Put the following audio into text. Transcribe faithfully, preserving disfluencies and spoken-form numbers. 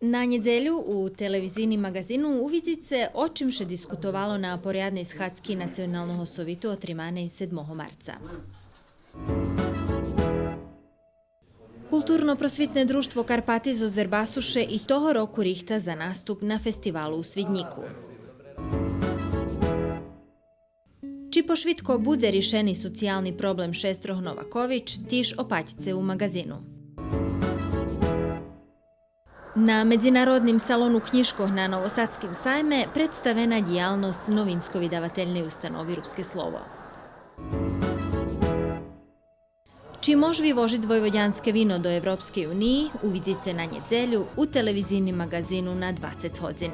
На нєдзелю у телевизийним маґазину увидзице о чим ше дискутовало на порядней схадзки Националного совиту отриманей седмого марца. Културно-просвитне дружтво Карпати зоз Вербасу ше и того року рихта за наступ на фестивалу у Свиднїку. Чи пошвидко будзе ришени социялни проблем шестрох Новакович, тиж о патьце у маґазину. На Медзинародним салону кнїжкох на Новосадским сайме представена дїялносц Новинско-видавательней установи Руске слово. Чи мож вивожиц войводянске вино до Европскей униї, увидзице на нєдзелю у телевизийним маґазину на двацец годзин.